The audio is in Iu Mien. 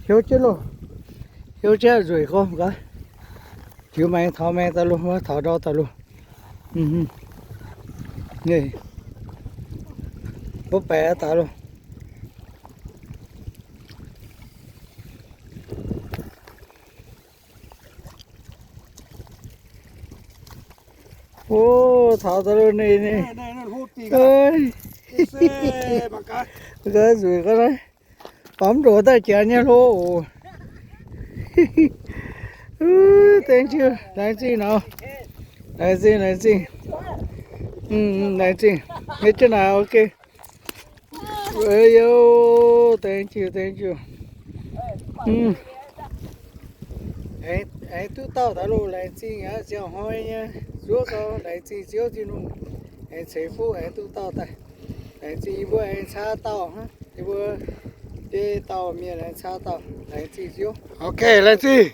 Hnyouv jienv loh. Hnyouv jienv nzueic gorngv gaax. Jiux maengx taux maengx daaih loh, taux ndau daaih loh. Mbuo baeqc daaih loh. O, taux daaih loh, ninh, ninh. Gaax nzueic gaax naaiv. Baac mv ndoqc daaih jaax nyei hlo oc. Thank you, laengz zingh nor. Laengz zingh, laengz zingh. Laengz zingh. Mienh jienv naaic, ok. Yo, thank you, thank you. Aengx duqv dauh daaih loh, laengz zingh aqv. Ziangh hnoi nyei zuov gau, laengz zingh Ziouv Tin-Hungh. Aengx ceix fuqv aengx duqv dauh daaih. Laengz zingh yie mbuo aengx caa dauh hnangv. Yie mbuo biei dauh mienh aengx caa dauh. Laengz zingh Ziouv. Ok, laengz zingh.